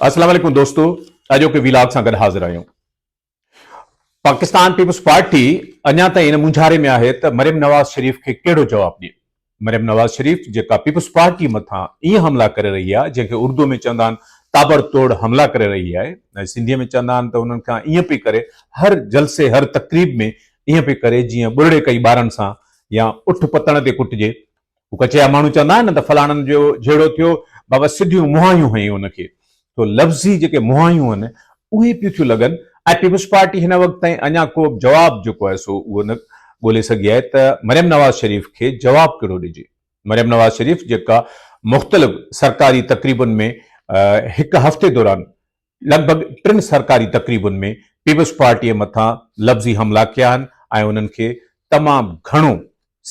السلام عليڪم دوستو اڄوڪي ويلاگ سان گڏ حاضر آهيون. پاڪستان پيپلز پارٽي اڃا تائين ان مونجهاري ۾ آهي ته مريم نواز شريف کي ڪهڙو جواب ڏئي. مريم نواز شريف جيڪا پيپلز پارٽي مٿان ائين حملا ڪري رهي آهي جنهن کي اردو ۾ چوندا آهن تابڙ توڙ حملا ڪري رهي آهي ۽ سنڌي ۾ چوندا آهن ته انهن کان ائين پئي ڪري هر جلسي هر تقريب ۾ ائين پئي ڪري جيئن ٻرڙي ڪئي ٻارن سان يا اٺ پتڻ تي ڪٽجي. هو ڪچي جا ماڻهو چوندا آهن نه ته فلاڻن جو جهيڙو ٿيو، بابا سڌيون منهايون هنيون ان کي. سو لفظي جيڪي منهايون آهن، اهي پيون ٿيون لڳن ۽ پيپلز پارٽي هن وقت تائين اڃا ڪو به جواب جيڪو آهي سو اهو نه ڳولي سگهي آهي ته مريم نواز شريف کي جواب ڪهڙو ڏجي. مريم نواز شريف جيڪا مختلف سرڪاري تقريبن ۾ هڪ هفتي دوران لڳ ڀڳ ٽن سرڪاري تقريبن ۾ پيپلز پارٽيء مٿان لفظي حملا ڪيا آهن ۽ انهن کي تمام گهڻو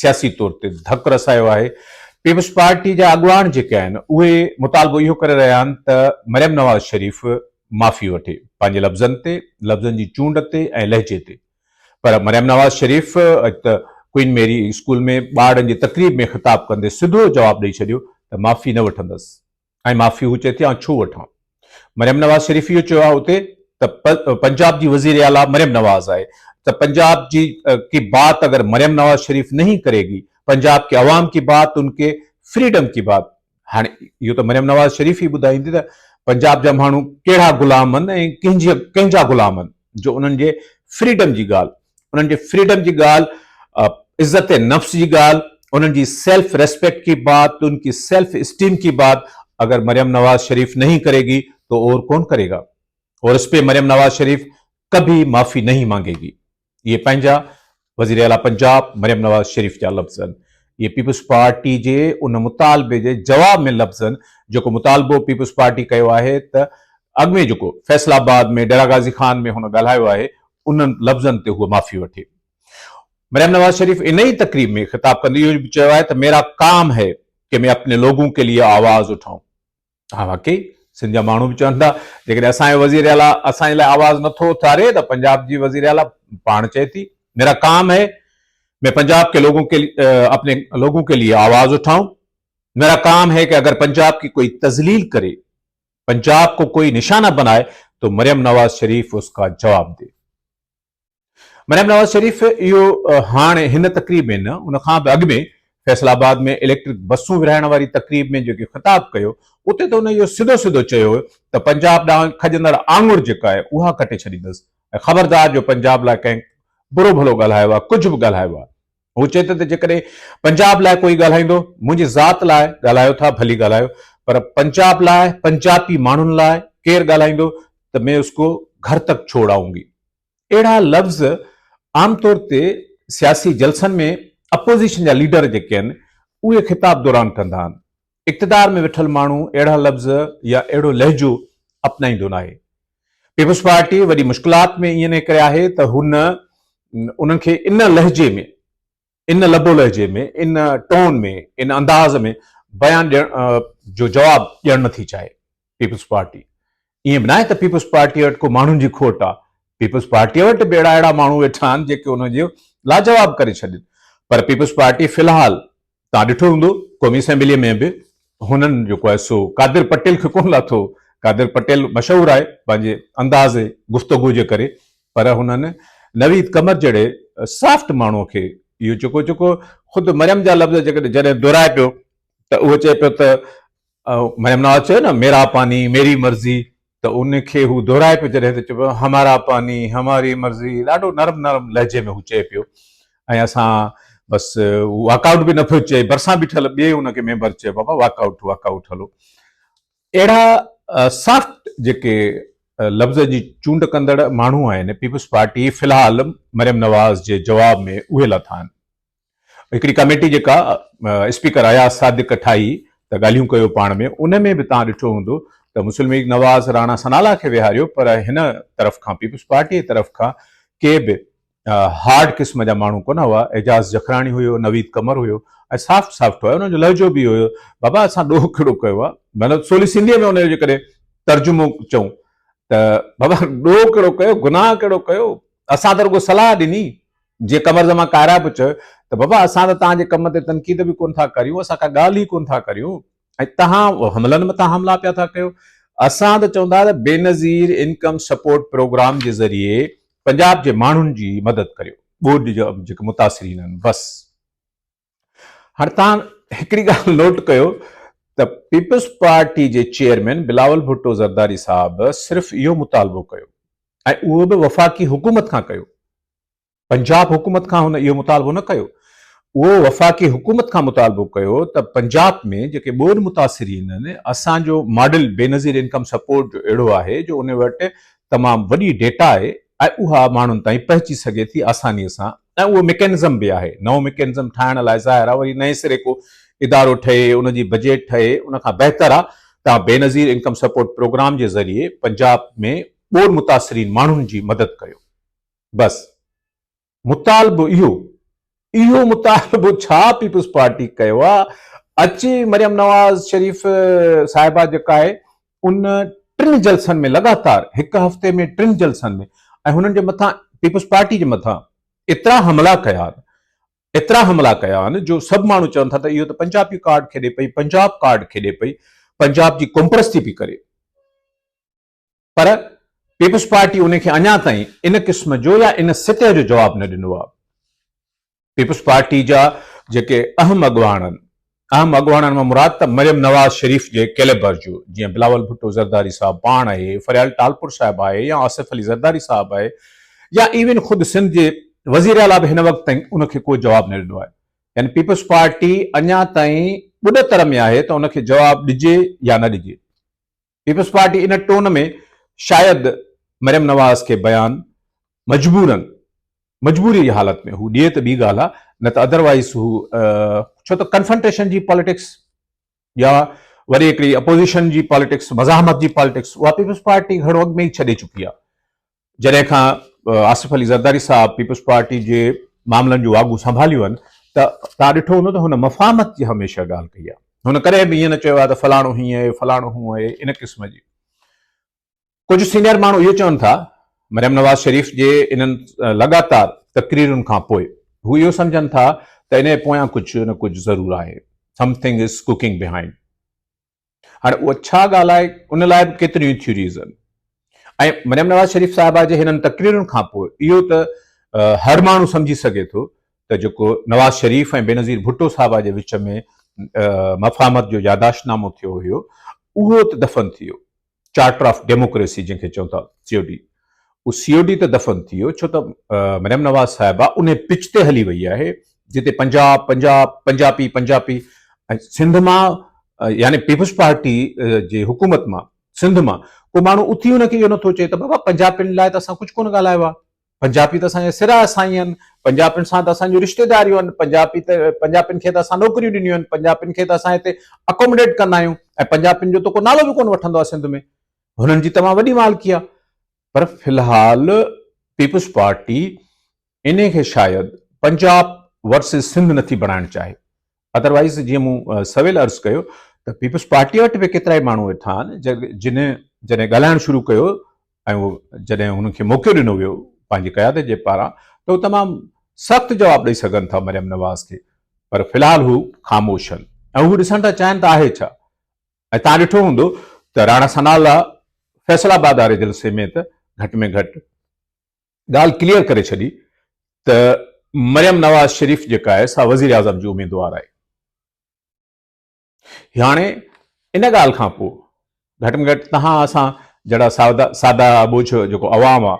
سياسي طور تي ڌڪ رسايو آهي. پيپلز پارٽي جا اڳواڻ جيڪي آهن اهي مطالبو اهو ڪري رهيا آهن ته مريم نواز شريف معافي وٺي پنهنجي لفظن تي، لفظن جي چونڊ تي ۽ لهجي تي. پر مريم نواز شريف اڄ ته ڪوئين ميري اسڪول ۾ ٻارڙن جي تقريب ۾ خطاب ڪندي سڌو جواب ڏئي ڇڏيو ته معافي نه وٺندس. ۽ معافي هو چئي ٿي آئون ڇو وٺان؟ مريم نواز شريف اهو چيو آهي اتي ته پنجاب جي وزير اعليٰ مريم نواز آهي ته پنجاب جي ڪي بات اگر مريم نواز شريف نهين ڪري گي پنجاب ڪي عوام ڪي بات ان ڪي فريڊم ڪي بات هاڻي اهو ته مريم نواز شريف ئي ٻڌائيندي ته پنجاب جا ماڻهو ڪهڙا غلام آهن ۽ ڪنهن جي ڪنهن جا غلام آهن جو انهن جي فريڊم جي ڳالهه انهن جي فريڊم جي ڳالهه، عزت نفس جي ڳالهه، انهن جي سيلف ريسپيڪٽ ڪي بات، ان ڪي سيلف اسٽيم ڪي بات اگر مريم نواز شريف نهين ڪري گي تو اور ڪون ڪري گا اور اس پي مريم نواز شريف ڪڀي معافي نهين مانگي گي. اهي پنهنجا وزير اعليٰ پنجاب مريم نواز شريف جا لفظ آهن. اهي پيپلز پارٽي جي ان مطالبي جي جواب ۾ لفظ آهن جيڪو مطالبو پيپلز پارٽي ڪيو آهي ته اڳ ۾ جيڪو فيصل آباد ۾ ڊيرا غازي خان ۾ هن ڳالهايو آهي انهن لفظن تي هوء معافي وٺي. مريم نواز شريف ان ئي تقريب ۾ خطاب ڪندي اهو به چيو آهي ته ميرا ڪام هي ڪي مين اپني لوگون ڪي ليي آواز اٺائون. ها واقعي سنڌ جا ماڻهو به چون ٿا جيڪڏهن اسان جو وزير اعليٰ اسان جي لاء آواز نه ٿو اٿاري ته پنجاب جي وزير اعليٰ پاڻ چئي ٿي ميرا ڪام هي مين پنجاب ڪي لوگون ڪي اپني لوگون ڪي ليي آواز اٺائون ميرا ڪام هي ڪي اگر پنجاب ڪي ڪوئي تذليل ڪري پنجاب کو ڪوئي نشانه بنائي تو مريم نواز شريف اس کا جواب the. Maryam Nawaz Sharif اهو هاڻ هن تقريب ۾ نه ان کان به اڳ ۾ فيصل آباد ۾ اليڪٽرڪ بسون ورهائڻ واري تقريب ۾ جيڪي خطاب ڪيو اتي ته هن اهو سڌو سڌو چيو هيو ته پنجاب ڏانهن کڄندڙ آڱر جيڪا آهي اها ڪٽي ڇڏيندس ۽ خبردار جو پنجاب لاء ڪنهن برو ڀلو ڳالهايو آهي ڪجهه به ڳالهايو آهي هو چئي ٿو ته جيڪڏهن پنجاب لاء ڪوئي ڳالهائيندو، منهنجي ذات لاء ڳالهايو ٿا ڀلي ڳالهايو پر پنجاب لاء، پنجابي ماڻهن لاء ڪير ڳالهائيندو ته مين اس ڪو گهر تڪ ڇوڙ آئون گي. اهڙا لفظ عام طور تي سياسي جلسن ۾ اپوزيشن جا ليڊر جيڪي آهن اهي خطاب دوران ڪندا آهن. اقتدار ۾ ويٺل ماڻهو اهڙا لفظ يا اهڙو لهجو اپنائيندو ناهي. پيپلز پارٽي وڏي مشڪلات ۾ ائين ڪري آهي ته هن انهن کي ان لهجي ۾، ان لب و لهجي ۾، ان ٽون ۾، ان انداز ۾ بيان ڏيڻ جو جواب ڏيڻ نٿي چاهي. پيپلز پارٽي ائين به ناهي ته پيپلز پارٽي وٽ ڪو ماڻهن جي کوٽ آهي. پيپلز پارٽي وٽ به اهڙا اهڙا ماڻهو ويٺا آهن جيڪي انهن جو لاجواب ڪري ڇڏين پر پيپلز پارٽي في الحال توهان ڏٺو هوندو قومي اسيمبليء ۾ به هنن جيڪو آهي سو قادر پٽيل کي ڪونه لاٿو. قادر پٽيل مشهور آهي پنهنجي انداز گفتگو جي ڪري پر هنن نويد قمر جهڙي سافٽ ماڻهوء کي اهو جيڪو جيڪو خود مريم جا لفظ جيڪڏهن جڏهن دهرائي پيو ته اهو چئي پيو ته مريم نواز چيو نه ميرا پاني ميري مرضي ته ان کي هو دهرائي پيو جڏهن ته چئي پيو همارا پاني هماري مرضي ڏاڍو نرم نرم لهجي ۾ هو چئي پيو ۽ اسان بس واڪ آئوٽ به نه پيو چئي ڀرسان بيٺل ٻئي ان کي ميمبر چيو بابا واڪ آئوٽ واڪ آئوٽ هلو اهڙا سافٽ جيڪي لفظ جي چونڊ ڪندڙ ماڻهو آهن پيپلز پارٽي في الحال مريم نواز جي جواب ۾ اهي لاٿا آهن هڪڙي ڪميٽي جيڪا اسپيڪر اياز صادق ٺاهي ته ڳالهيون ڪيو پاڻ ۾ ان ۾ به توهان ڏٺو هوندو ته مسلم ليگ نواز راڻا ثناء کي ويهاريو پر هن طرف کان پيپلز پارٽي جي طرف کان ڪي به هارڊ قسم جا ماڻهو ڪونه هئا اعجاز جکراڻي هيو نويد قمر هيو ۽ سافٽ سافٽ هيا انهن جو لهجو به اهو هيو بابا اسان ڏوهه ڪهڙو ڪيو آهي مطلب سولي سنڌيء ۾ ان جو جيڪڏهن ترجمو چئون ته بابا ڏوهه ڪهڙو ڪيو گناهه ڪهڙو ڪيو اسان ته رڳو صلاح ڏني جيئن قمر زمان ڪائرا به چيو ته بابا اسان ته توهان جي ڪم تي تنقيد به ڪونه ٿا ڪريون، اسان ڪا ڳالهه ئي ڪونه ٿا ڪريون ۽ توهان حملن مٿان حملا پيا ٿا ڪيو. اسان ته چوندا ته بينظير انڪم سپورٽ پروگرام جي ذريعي پنجاب جي ماڻهن جي مدد ڪريو، ٻوڏ جا جيڪي متاثرين آهن بس. هاڻي توهان هڪڙي ڳالهه نوٽ ڪيو ته پيپلز پارٽي جي چيئرمين بلاول ڀٽو زرداري صاحب صرف اهو مطالبو ڪيو ۽ اهو به وفاقي حڪومت کان ڪيو، پنجاب حڪومت کان هن اهو مطالبو نه ڪيو، اهو وفاقي حڪومت کان مطالبو ڪيو ته پنجاب ۾ جيڪي ٻوڏ متاثرين آهن، اسان جو ماڊل بينظير انڪم سپورٽ جو اهڙو آهي جو ان وٽ تمام وڏي ڊيٽا آهي ۽ اها ماڻهن تائين پهچي سگهي ٿي آساني سان ۽ اهو ميڪنزم به آهي، نئون ميڪنزم ٺاهڻ لاء ظاهر آهي وري نئين سري ڪو ادارو ٺهي ان جي بجيٽ ٺهي ان کان بهتر آهي توهان بينظير انڪم سپورٽ پروگرام جي ذريعي پنجاب ۾ ٻوڏ متاثرين ماڻهن جي مدد ڪيو بس مطالبو اهو اهو مطالبو ڇا پيپلز پارٽي ڪيو آ اچي مريم نواز شريف صاحبه جيڪا آهي ان ٽن جلسن ۾ لڳاتار هڪ هفتي ۾ ٽن جلسن ۾ ۽ هنن جي مٿان پيپلز پارٽي جي مٿان ايترا حملا ڪيا آهن ايترا حملا ڪيا آهن جو سڀ ماڻهو چون ٿا ته اهو ته پنجابي ڪارڊ کيڏي پئي پنجاب ڪارڊ کيڏي پئي پنجاب جي قومپرستي پئي ڪري پر پيپلز پارٽي ان کي اڃا تائين ان قسم جو يا ان سطح جو جواب نه ڏنو آهي. پيپلز پارٽي جا جيڪي اهم اڳواڻ آهن، اهم اڳواڻن مان مراد ته مريم نواز شريف جي ڪيليبر جو جيئن بلاول ڀٽو زرداري صاحب پاڻ آهي، فريال ٽالپر صاحب آهي يا آصف علي زرداري صاحب آهي يا ايون خود سنڌ جي وزير اعليٰ به هن وقت تائين ان کي ڪو جواب نه ڏنو آهي. يعني پيپلز پارٽي اڃا تائين ٻڏتر ۾ آهي ته ان کي جواب ڏجي يا نه ڏجي. پيپلز پارٽي ان ٽون ۾ شايد مريم نواز کي بيان مجبورن مجبوري جي حالت ۾ هو ڏئي ته ٻي ڳالهه آهي نه ته ادروائز هو ڇو ته ڪنفرنٽيشن جي پاليٽڪس يا وري هڪڙي اپوزيشن جي پاليٽڪس مزاحمت جي پاليٽڪس اها پيپلز پارٽي گهڻو اڳ ۾ ئي ڇڏي چڪي آهي جڏهن کان آصف علي زرداري صاحب پيپلز پارٽي جي معاملن جون واڳون سنڀاليون آهن ته توهان ڏٺو هوندو ته هن مفاهمت جي هميشه ڳالهه ڪئي آهي. هن ڪڏهن به ائين نه چيو آهي ته فلاڻو هيئن آهي فلاڻو هونئن آهي ان قسم جي. ڪجهه سينيئر ماڻهو اهو چون ٿا مريم نواز شريف جي انهن لڳاتار تقريرن کان پوء هو اهو سمجهن ٿا ته ان جي پويان ڪجهه نه ڪجهه ضرور آهي Something is cooking behind. هاڻي اها ڇا ڳالهه آهي ان لاء به ڪيتريون ئي ٿيوريز آهن ۽ مريم نواز شريف صاحبه جي هنن تقريرن کان پوء اهو ته هر ماڻهو سمجهي سگهي ٿو ته جيڪو نواز شريف ۽ بينظير ڀٽو صاحبه جي وچ ۾ مفاهمت جو ياداشت نامو ٿيو هيو اهو ته دفن ٿي ويو چارٽر آف ڊيموڪريسي جنهن کي چئون ٿا سي او ڊي اهو سي او ڊي ته دفن ٿي ويو ڇو ته مريم نواز صاحبه ان پچ تي هلي وئي آهي جتي پنجاب پنجاب پنجابي پنجابي ۽ سنڌ مان يعني پيپلز پارٽي جي حڪومت مان سنڌ مان ڪو ماڻهو اٿي ان کي اهو نٿو چئي ته بابا پنجابين لاء ته اسان ڪجهه ڪونه ڳالهايو آهي پنجابي ته اسان جا سرا سائين آهن، پنجابين سان ته اسان جون رشتيداريون آهن، پنجابي ته پنجابين کي ته اسان نوڪريون ڏنيون آهن، پنجابين کي ته اسان هتي اڪومڊيٽ ڪندا آهيون ۽ پنجابين جو ته ڪو نالو به ڪونه وٺندو آهي سنڌ ۾ هنن جي تمام وڏي مالڪي آهي پر في الحال پيپلز پارٽي انهي کي شايد پنجاب ورسز سنڌ نٿي بڻائڻ چاهي ادروائيز جيئن مون سويل عرض ڪيو ته پيپلز پارٽيء وٽ به ڪيترائي ماڻهو ويٺا آهن جن جڏهن ڳالهائڻ شروع ڪيو ۽ اهو جڏهن هنن کي موقعو ڏنو ويو پنهنجي قيادت جي پاران ته هو تمام سخت جواب ڏئي سگهن ٿا مريم نواز کي پر في الحال هو خاموش آهن ۽ هو ڏسڻ ٿا چاهين ته آهي ڇا ۽ تان ڏٺو هوندو ته راڻا ثناء الله فيصل آباد واري جلسي ۾ ته گهٽ ۾ گهٽ ڳالهه ڪليئر ڪري ڇڏي ته مريم نواز شريف جيڪا آهي سا وزيراعظم جي اميدوار آهي. هاڻي ان ڳالهه کان پوء گهٽ ۾ گهٽ توهان اسان جهڙا سادا سادا اٻوجهه جيڪو عوام آهي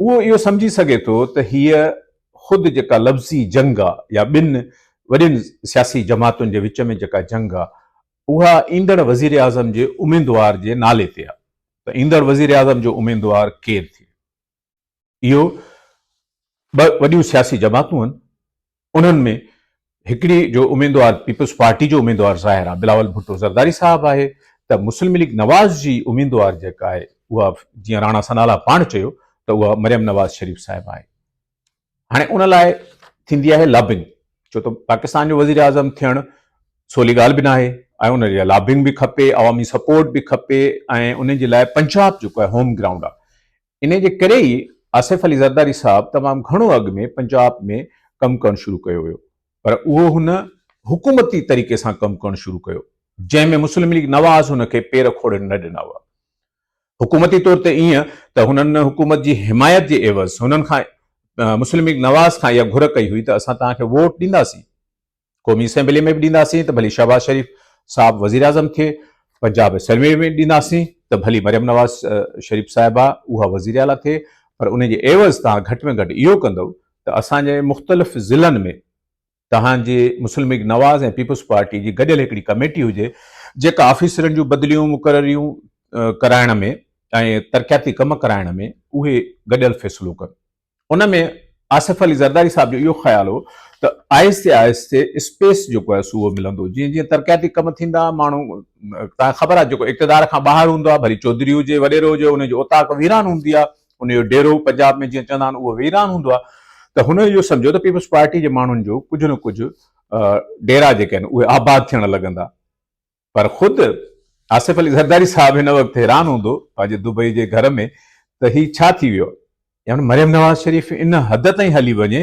اهو اهو سمجهي سگهي ٿو ته هيء خود جيڪا لفظي جنگ آهي يا ٻن وڏين سياسي جماعتن جي وچ ۾ جيڪا جنگ آهي اها ايندڙ وزيراعظم جي اميدوار جي نالي تي آهي ته ايندڙ وزيراعظم جو اميدوار ڪير ٿئي. اهو ٻه وڏيون سياسي جماعتون آهن انهن ۾ هڪڙي جو اميدوار پيپلز پارٽي جو اميدوار ظاهر آهي بلاول ڀٽو زرداري صاحب آهي ته مسلم ليگ نواز جي اميدوار جيڪا آهي اها جيئن راڻا ثناء الله پاڻ چيو ته اها مريم نواز شريف صاحب آهي هاڻي ان لاء ٿيندي آهي لابنگ ڇو ته پاڪستان جو وزير اعظم ٿيڻ سولي ڳالهه به ناهي ۽ ان جي لاء لابنگ به کپي عوامي سپورٽ به کپي ۽ ان جي لاء پنجاب جيڪو آهي هوم گرائونڊ آهي انهيء جي ڪري ئي آصف علي زرداري صاحب تمام گهڻو اڳ ۾ پنجاب ۾ ڪم ڪرڻ شروع ڪيو هيو پر اهو هن حڪومتي طريقي سان ڪم ڪرڻ شروع ڪيو جنهن ۾ مسلم ليگ نواز هن کي پير کوڙڻ نه ڏنا هئا. حڪومتي طور تي ائين ته هنن حڪومت جي حمايت جي عيوض هنن کان مسلم ليگ نواز کان اها گهر ڪئي هئي ته اسان توهان کي ووٽ ڏينداسين، قومي اسيمبلي ۾ به ڏينداسين ته ڀلي شهباز شريف صاحب وزيراعظم ٿئي، پنجاب اسيمبلي ۾ ڏينداسين ته ڀلي مريم نواز شريف صاحبه اها وزيراعليٰ ٿئي، پر ان جي عيوض توهان گهٽ ۾ گهٽ اهو ڪندؤ ته اسان جي مختلف ضلعن ۾ توهان جي مسلم ليگ نواز ۽ پيپلز پارٽي جي گڏيل هڪڙي ڪميٽي هجي جيڪا آفيسرن جون بدليون مقرريون ڪرائڻ ۾ ۽ ترقياتي ڪم ڪرائڻ ۾ اهي گڏيل فيصلو ڪن. ان ۾ آصف علي زرداري صاحب جو اهو خيال هو ته آهستي آهستي اسپيس جيڪو آهي سو اهو ملندو جيئن جيئن ترقياتي ڪم ٿيندا ماڻهو توهان کي خبر آهي جيڪو اقتدار کان ٻاهر هوندو آهي ڀلي چوڌري هجي وڏيرو هجي ان جي اوطاق ويران هوندي آهي ان جو ڊيرو پنجاب ۾ جيئن چوندا آهن اهو ويران هوندو آهي ته هن اهو سمجهيو ته پيپلز پارٽي جي ماڻهن جو ڪجهه نه ڪجهه ڊيرا جيڪي آهن اهي آباد ٿيڻ لڳندا پر خود آصف علي زرداري صاحب هن وقت حيران هوندو پنهنجي دبئي جي گهر ۾ ته هي ڇا ٿي ويو يعني مريم نواز شريف ان حد تائين هلي وڃي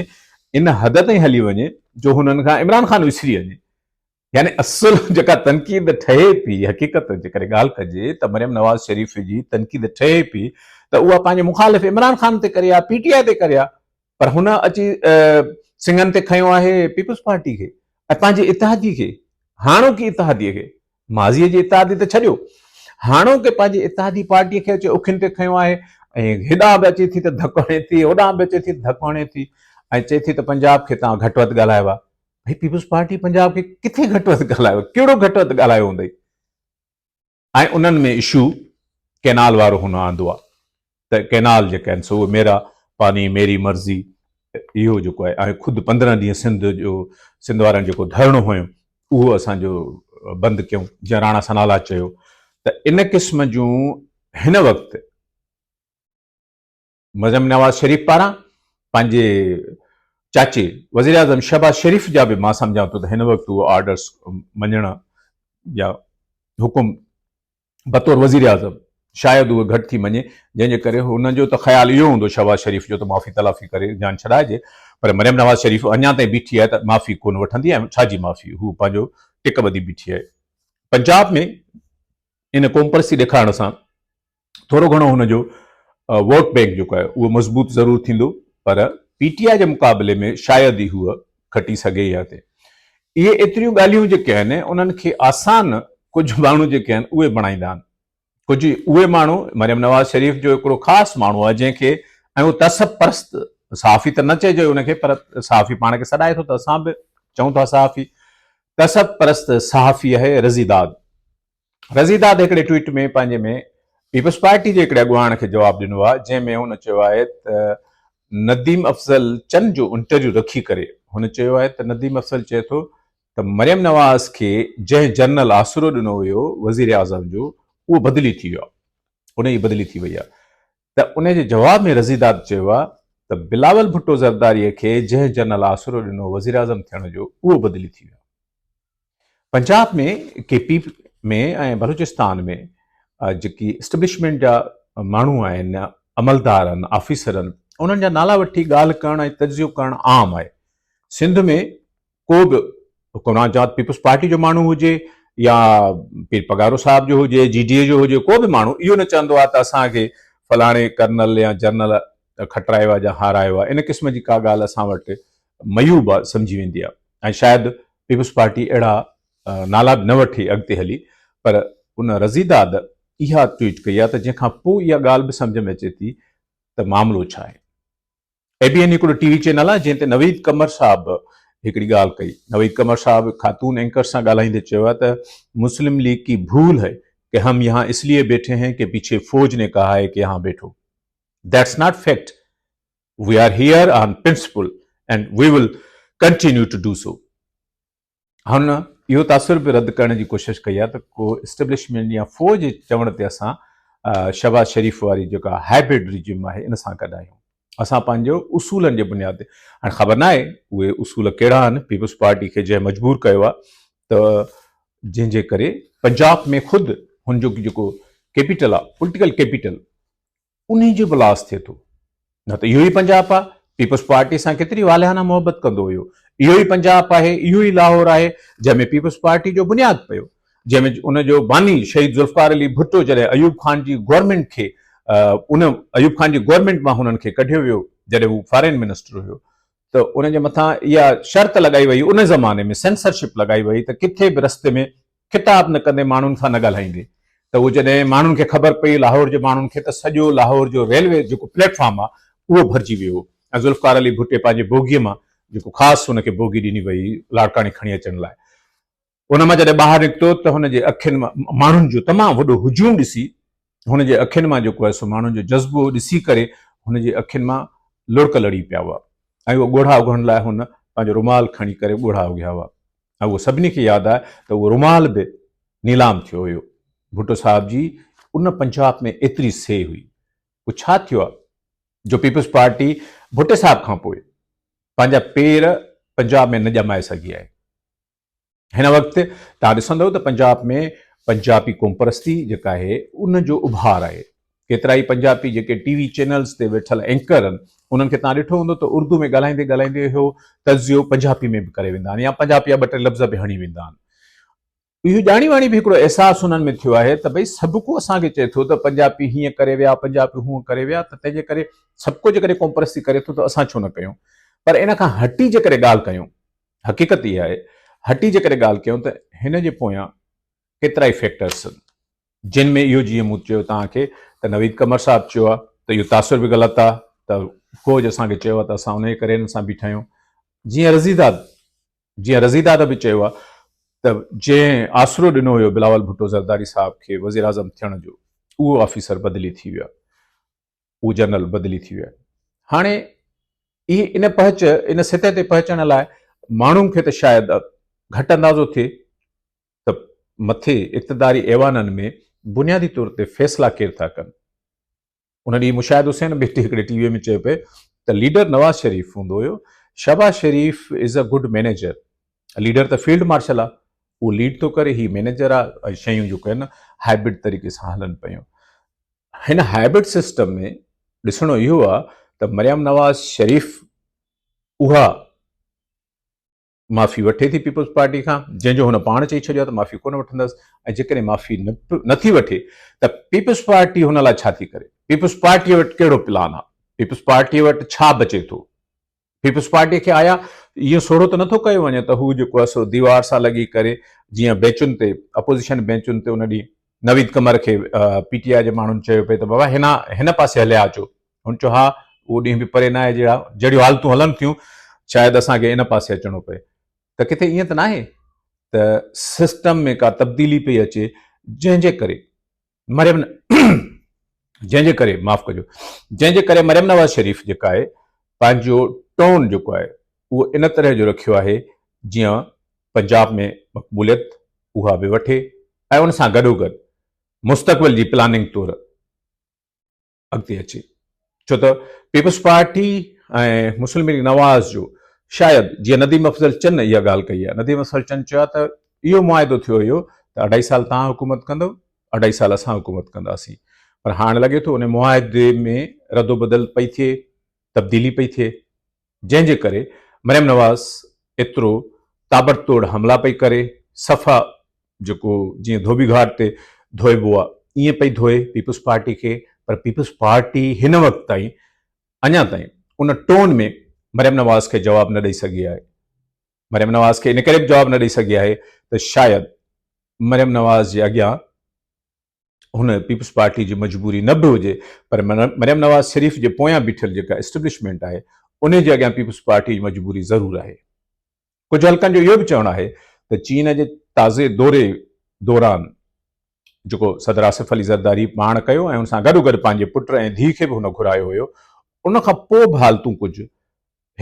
ان حد تائين هلي وڃي جو هنن کان عمران خان وسري وڃي يعني اصل جيڪا تنقيد ٺهي پئي، حقيقت جيڪڏهن ڳالهه ڪجي ته مريم نواز شريف جي تنقيد ٺهي پئي ته اها پنهنجي مخالف عمران خان تي ڪري ها، پي ٽي آء تي ڪري ها، پر هن اچي سنگهن تي کنيو آهي پيپلز پارٽي کي ۽ پنهنجي اتحادي کي، هاڻوڪي اتحادي کي، ماضيء جي اتحادي ته ڇڏيو، هاڻوڪي پنهنجي اتحادي پارٽي کي اچي اکين تي کنيو آهي ۽ هيڏانهن به اچي ٿي ته ڌڪ هڻي ٿي، هوڏانهن به اچي ٿي ته ڌڪ هڻي ٿي ۽ چئي ٿي ته پنجاب کي توهان گهٽ وڌ ڳالهايو آهي. ڀئي پيپلز پارٽي پنجاب کي ڪٿي گهٽ وڌ ڳالهايو، ڪهڙو گهٽ وڌ ڳالهايو هوندئي؟ ۽ انهن ۾ اشو ڪينال وارو هن آندو آ ته ڪينال جيڪا آهن سو ميرا پاني ميري مرضي اهو جيڪو آهي ۽ خود 15 ڏينهن سنڌ جو سنڌ وارن جيڪو ڌرڻو هنيو اهو اسان جو بند ڪيون جيئن راڻا ثناء الله چيو ته ان قسم جون هن وقت مريم نواز شريف پاران پنهنجي چاچي وزيراعظم شهباز شريف جا به مان سمجهان ٿو ته هن وقت اهو آرڊرس مڃڻ يا حڪم بطور وزيراعظم شايد اهو گهٽ ٿي مڃي جنهن جي ڪري هن جو ته خيال اهو هوندو شهباز شريف جو ته معافي تلافي ڪري جان ڇڏائجي پر مريم نواز شريف اڃا تائين بيٺي آهي ته معافي ڪونه وٺندي ۽ ڇا جي معافي هو پنهنجو ٽڪ ٻڌي بيٺي آهي پنجاب ۾ ان قومپرستي ڏيکارڻ سان ٿورو گهڻو هن جو ووٽ بينڪ جيڪو آهي اهو مضبوط ضرور ٿيندو پر پي ٽي آء جي مقابلي ۾ شايد ئي هوء کٽي سگهي يا تي اهي ايتريون ڳالهيون جيڪي آهن انهن کي آسان ڪجهه ماڻهو جيڪي آهن اهي بڻائيندا آهن ڪجهه اهي ماڻهو مريم نواز شريف جو هڪڙو خاص ماڻهو آهي جنهن کي ۽ اهو تعصب پرست صحافي ته نه چئجي ان کي پر صحافي پاڻ کي سڏائي ٿو ته اسان به چئون ٿا صحافي تعصب پرست صحافي آهي رضي داد رضي داد هڪڙي ٽوئيٽ ۾ پنهنجي ۾ پيپلز پارٽي جي هڪڙي اڳواڻ کي جواب ڏنو آهي جنهن ۾ هن چيو آهي ته نديم افضل چن جو انٽرويو رکي ڪري هن چيو آهي ته نديم افضل چئي ٿو ته مريم نواز کي جنهن جنرل آسرو ڏنو ويو وزيراعظم جو اهو بدلي ٿي ويو آهي ان جي بدلي ٿي وئي آهي ته ان جي جواب ۾ رضي داد چيو آهي ته بلاول ڀٽو زرداري کي جنهن جنرل آسرو ڏنو وزيراعظم ٿيڻ جو اهو بدلي ٿي ويو آهي. پنجاب ۾ ڪي پي ۾ ۽ بلوچستان ۾ جيڪي اسٽيبلشمينٽ جا ماڻهو آهن، عملدار آهن، آفيسر آهن، انهن جا نالا وٺي ڳالهه ڪرڻ ۽ تجزيو ڪرڻ عام آهي. سنڌ ۾ ڪو به حڪمران جات پيپلز پارٽي جو ماڻهو هجي يا پير پڳارو صاحب جو هجي، جي ڊي اي جو هجي، ڪو به ماڻهو اهو نه چوندو آهي ته اسان کي فلاڻي ڪرنل يا جنرل کٽرايو آهي يا هارايو آهي. ان قسم جي ڪا ڳالهه اسان وٽ معيوب سمجهي ويندي آهي. ۽ شايد پيپلز پارٽي اهڙا نالا به نه وٺي اڳتي هلي پر ان رضيداد اها ٽوئيٽ ڪئي آهي ته جنهن کان پوء اها ڳالهه به سمجهه ۾ اچي ٿي ته معاملو ڇا آهي. اي بي اين هڪڙو ٽي وي چينل آهي جنهن تي نويد قمر صاحب هڪڙي ڳالهه ڪئي. نويد قمر صاحب خاتون اينڪر سان ڳالهائيندي چيو آهي ته مسلم ليگ ڪي ڀول هي ڪه هم يهان اس ليي بيٺي هين ڪه پيڇي فوج ني ڪها هي ڪه يهان بيٺو. That's not fact. We are here on principle and we will continue to do so. هن اهو تاثر به رد ڪرڻ جي ڪوشش ڪئي آهي ته ڪو اسٽيبلشمينٽ يا فوج جي چوڻ تي اسان شهباز شريف واري جيڪا هائبرڊ رجيم آهي ان سان گڏ آهيون. اسان پنهنجو اصولن جي بنياد تي هاڻي خبر ناهي اهي اصول ڪهڙا آهن پيپلز پارٽي کي جنهن مجبور ڪيو آهي ته جنهن جي ڪري پنجاب ۾ خود هن جو جيڪو ڪيپيٽل آهي پوليٽيڪل ڪيپيٽل انهي جو به لاس ٿئي ٿو. نه ته اهو ئي پنجاب آ، پيپلز پارٽي سان ڪيتري والهانه محبت ڪندو هيو. اهو ئي پنجاب آهي، اهو ئي لاهور آهي، جنهن ۾ پيپلز پارٽي جو بنياد پيو. جنهن ۾ ان جو باني شهيد ذوالفقار علي ڀٽو جڏهن ايوب خان جي گورنمينٽ کي ان ايوب خان جي گورنمينٽ مان هنن کي ڪڍيو ويو جڏهن هو فارين منسٽر هيو ته ان جي مٿان اها شرط لڳائي وئي ان زماني ۾ سينسرشپ لڳائي وئي ته ڪٿي به رستي ۾ خطاب نه ڪندي ماڻهن سان نه ڳالهائيندي ته اهو جڏهن ماڻهن کي خبر پئي لاهور جي ماڻهن کي ته سڄو لاهور جو ريلوي جيڪو پليٽ فارم آهي اهو ڀرجي ويو هو ۽ ذوالفقار علي ڀٽي پنهنجي بوگيء مان جيڪو خاص هن کي بوگي ڏني وئي لاڙڪاڻي کڻي اچڻ لاء ان مان جڏهن ٻاهر نڪتو ته هن جي اکين مان ماڻهن جو تمام وڏو هجوم ڏسي هن جي اکين مان جيڪو آهي سو ماڻهن جو جذبو ڏسي ڪري هن جي اکين مان لڙڪ لڙي پيا هئا ۽ اهو ڳوڙها اگهڻ لاء هن پنهنجو رومال کڻي ڪري ڳوڙها اگهيا هئا. ۽ اهو سڀني کي ياد آهي ته اهو رومال به نيلام ٿيو هيو. ڀٽو صاحب جي ان پنجاب ۾ ايتري سي هئي. پوء ڇا ٿيو آهي جو پيپلز پارٽي ڀٽي صاحب کان پوء پنهنجا پير پنجاب ۾ نه ڄمائي سگهي آهي. هن وقت توهان ڏسندؤ ته پنجاب ۾ پنجابي قومپرستي جيڪا آهي ان جو اڀار آهي. ڪيترائي پنجابي جيڪي ٽي وي چينلز تي ويٺل اينڪر آهن انهن کي توهان ڏٺو هوندو ته اردو ۾ ڳالهائيندي ڳالهائيندي اهو تجزيو پنجابي ۾ به ڪري ويندا آهن يا پنجابي جا ٻه ٽي لفظ به هڻي ويندا آهن. اهو ڄاڻي واڻي به هڪڙو احساس انهن ۾ ٿيو آهي ته ڀئي سڀڪو اسان کي چئي ٿو ته پنجابي هيئن ڪري ويا پنجابي هونئن ڪري ويا ته تنهن جي ڪري سڀڪو جيڪڏهن قومپرستي ڪري ٿو ته اسان ڇو نه ڪيون پر ان کان هٽي جيڪڏهن ڳالهه ڪيون حقيقت اها آهي هٽي جيڪڏهن ڳالهه ڪيون ته هن جي پويان ڪيترائي فيڪٽرس آهن جن ۾ اهو جيئن مون چيو توهان کي ته نويد قمر صاحب چيو آهي ته اهو تاثر به غلط آهي ته فوج اسان کي چيو آهي ته اسان انهيء ڪري هنن سان بيٺا آهيون جيئن رضيداد جيئن رضيداد به چيو آهي ته جنهن آسرو ڏنو هيو بلاول ڀٽو زرداري صاحب کي وزيراعظم ٿيڻ جو اهو آفيسر بدلي ٿي ويو آهي اهو جنرل بدلي ٿي ويو آهي هاڻي اهي ان پهچ ان سطح تي پهچڻ لاء ماڻهن کي ته شايد گهٽ اندازو ٿئي ته مٿي اقتداري ايوانن ۾ بنيادي طور تي فيصلا ڪير ٿا ڪن. ان ڏينهن مشاهد حسين به هڪڙي ٽي وي ۾ چيو پئي ته ليڊر نواز شريف هوندو هيو، Shehbaz Sharif is a good manager, leader ته فيلڊ مارشل آ، اهو ليڊ ٿو ڪري، هي مئنيجر آ ۽ شيون جيڪو آهن هائبرڊ طريقي سان هلن پيون. هن هائبرڊ سسٽم ۾ ڏسڻو اهو آ ته مريم نواز شريف اها معافي وٺي ٿي پيپلز پارٽي کان جنهن جو هن پاڻ چئي ڇڏيو آهي ته معافي ڪونه وٺندس ۽ جيڪڏهن معافي نه ٿي وٺي ته پيپلز پارٽي هن لاء ڇا ٿي ڪري؟ پيپلز پارٽي وٽ ڪهڙو پلان آهي؟ پيپلز پارٽي وٽ ڇا بچي ٿو؟ پيپلز پارٽي کي آيا ائين سوڙهو ته نٿو ڪيو وڃي ته هو جيڪو آهي سو ديوار سان لڳي ڪري جيئن بينچن تي اپوزيشن بينچن تي ان ڏينهن نويد قمر کي پي ٽي آء جي ماڻهن چيو پئي ته بابا هن هن پاسي هليا اچو هن چيو ها اهو ڏينهن به پري ناهي جهڙا جهڙيون حالتون هلن ٿيون شايد اسان کي ان پاسي اچڻو پئي ته ڪٿي ائين ته ناهي ته سسٽم ۾ ڪا تبديلي پئي اچي جنهن جي ڪري مريم جنهن جي ڪري معاف ڪجو جنهن جي ڪري مريم نواز شريف جيڪا آهي پنهنجو ٽون جيڪو آهي اهو ان طرح جو رکيو آهي جيئن پنجاب ۾ مقبوليت اها به وٺي ۽ ان سان گڏوگڏ مستقبل جي پلاننگ طور اڳتي اچي ڇو ته پيپلز پارٽي ۽ مسلم ليگ نواز جو شايد جيئن نديم افضل چن اها ڳالهه ڪئي آهي نديم افضل چن چيو آهي ته اهو معاهدو ٿيو هيو ته اڍائي سال توهان حڪومت ڪندو اڍائي سال اسان حڪومت ڪنداسين پر هاڻ لڳي ٿو ان معاهدي ۾ ردوبدل پئي ٿئي تبديلي پئي ٿئي جنهن جي ڪري مريم نواز ايترو تابڙتوڙ حملا پئي ڪري، صفا جيڪو جيئن ڌوٻي گهاٽ تي ڌوئبو آ ائين پئي ڌوئي پيپلز پارٽي کي پر پيپلز پارٽي هن وقت تائين اڃا تائين ان ٽون ۾ مريم نواز کي جواب نه ڏئي سگهي آهي. مريم نواز کي ان ڪري به جواب نه ڏئي سگهي آهي ته شايد مريم نواز جي اڳيان هن پيپلز پارٽي جي مجبوري نه به هجي پر مريم نواز شريف جي پويان بيٺل جيڪا اسٽيبلشمينٽ آهي انهي جي اڳيان پيپلز پارٽي جي مجبوري ضرور آهي. ڪجهه حلقن جو اهو به چوڻ آهي ته چين جي تازي دوري دوران جيڪو صدر آصف علي زرداري پاڻ ڪيو ۽ ان سان گڏوگڏ پنهنجي پٽ ۽ ڌيء کي به هن گهرايو هيو ان کان پوء به حالتون ڪجهه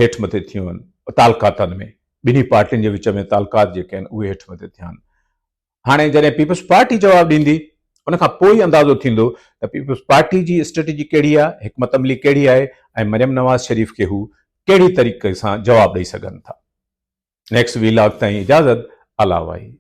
هيٺ مٿي ٿيون آهن تعلقاتن ۾ ٻنهي پارٽين جي وچ ۾ تعلقات جيڪي آهن اهي هيٺ مٿي ٿيا آهن. هاڻي جڏهن پيپلز پارٽي جواب ڏيندي ان کان پوء ئي اندازو ٿيندو ته پيپلز پارٽي جي اسٽريٽجي ڪهڙي آهي، حڪمت عملي ڪهڙي آهي ۽ مريم نواز شريف کي هو ڪهڙي طريقي سان جواب ڏئي سگهن ٿا. نيڪسٽ وي لاگ تائين اجازت الله واهي.